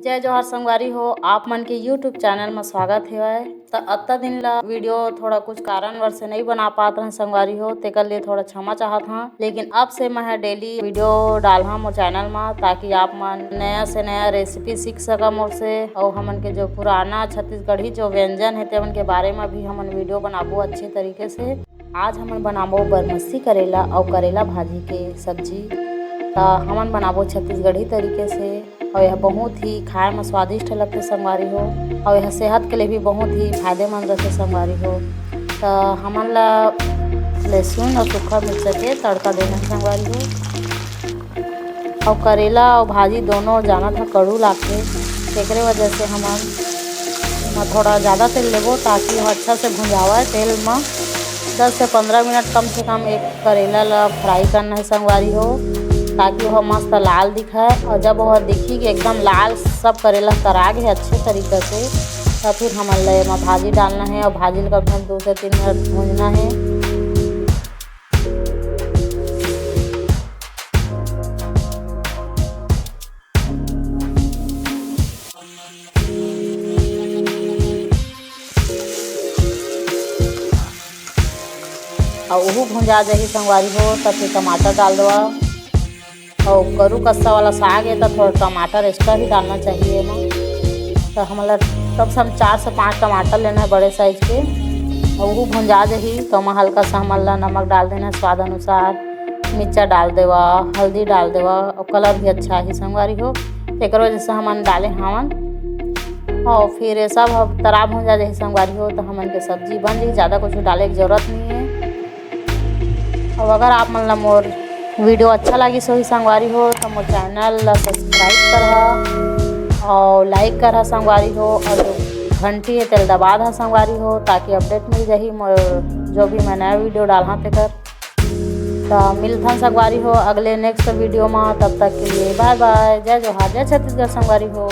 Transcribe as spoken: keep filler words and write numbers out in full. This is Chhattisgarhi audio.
जय जोहार संगवारी हो, आप मन के YouTube चैनल म स्वागत हेवय। त अत्ता दिन ला वीडियो थोड़ा कुछ कारणवश से नइ बना पात रहें संगवारी हो, तेकर लिए थोड़ा क्षमा चाहत हंव। लेकिन अब से मैं डेली वीडियो डालहूं मोर चैनल म, ताकि आप मन नया से नया रेसिपी सीख सका मोर से, अउ हमन के जो पुराना छत्तीसगढ़ी जो व्यंजन हे तेमन के बारे म भी हमन वीडियो बनाबो अच्छे तरीके से। आज हमन बनाबो बरमसी करेला अउ करेला भाजी के सब्जी। त हमन बनाबो छत्तीसगढ़ी तरीके से, अउ यह बहुत ही खाए म स्वादिष्ट लगथे संगवारी हो, अउ यह सेहत के लिए भी बहुत ही फायदेमंद रथे संगवारी हो। त हमन ला लहसुन अउ सूखा मिर्चा के तड़का देना हे संगवारी हो। अउ करेला अउ भाजी दोनों जानत ह कड़ू लागथे, तेकरे वजह से हमन म थोड़ा ज़्यादा तेल लेबो, ताकि वो अच्छा से भुंजावय तेल म। दस से पंद्रह मिनट कम से कम एक करेला ला फ्राई करना हे संगवारी हो, ताकि वो मस्त लाल दिखय। अउ जब वो दिखही कि एकदम लाल सब करेला तरा गे हे अच्छे तरीका से, त फिर हमन ला एमा भाजी डालना हे अउ भाजी ला कम से कम दो से तीन मिनट भूंजना हे। अउ ओहू भुंजा जाही संगवारी हो, त फिर टमाटर डाल देवा। अउ करू कस्सा वाला साग हे, त थोड़ा टमाटर एक्स्ट्रा ही डालना चाहिए एमा। त हमन ला कम से कम चार से पाँच टमाटर लेना हे बड़े साइज के, अउ ओहू भुंजा जाही। त ओमा हल्का सा हमन ला नमक डाल देना हे स्वाद अनुसार, मिर्चा डाल देवा, हल्दी डाल देवा, अउ कलर भी अच्छा आही संगवारी हो, तेकर वजह से हमन डाले हावन। अउ फिर ये सब ह तरा भुंजा जाही संगवारी हो, त हमन के सब्जी बन जाही, ज़्यादा कुछ डाले के जरूरत नहीं है। अउ अगर आप मन ला मोर वीडियो अच्छा लागिस होही संगवारी हो, त मोर चैनल ला सब्सक्राइब करहा अउ लाइक करहा संगवारी हो, अउ जो घंटी हे तेला दबा दहा संगवारी हो, ताकि अपडेट मिल जाही मोर जो भी मैं नया वीडियो डालहा तेकर। त मिलथन संगवारी हो अगले नेक्स्ट वीडियो म, तब तक के लिए बाय बाय, जय जोहार, जय छत्तीसगढ़ संगवारी हो।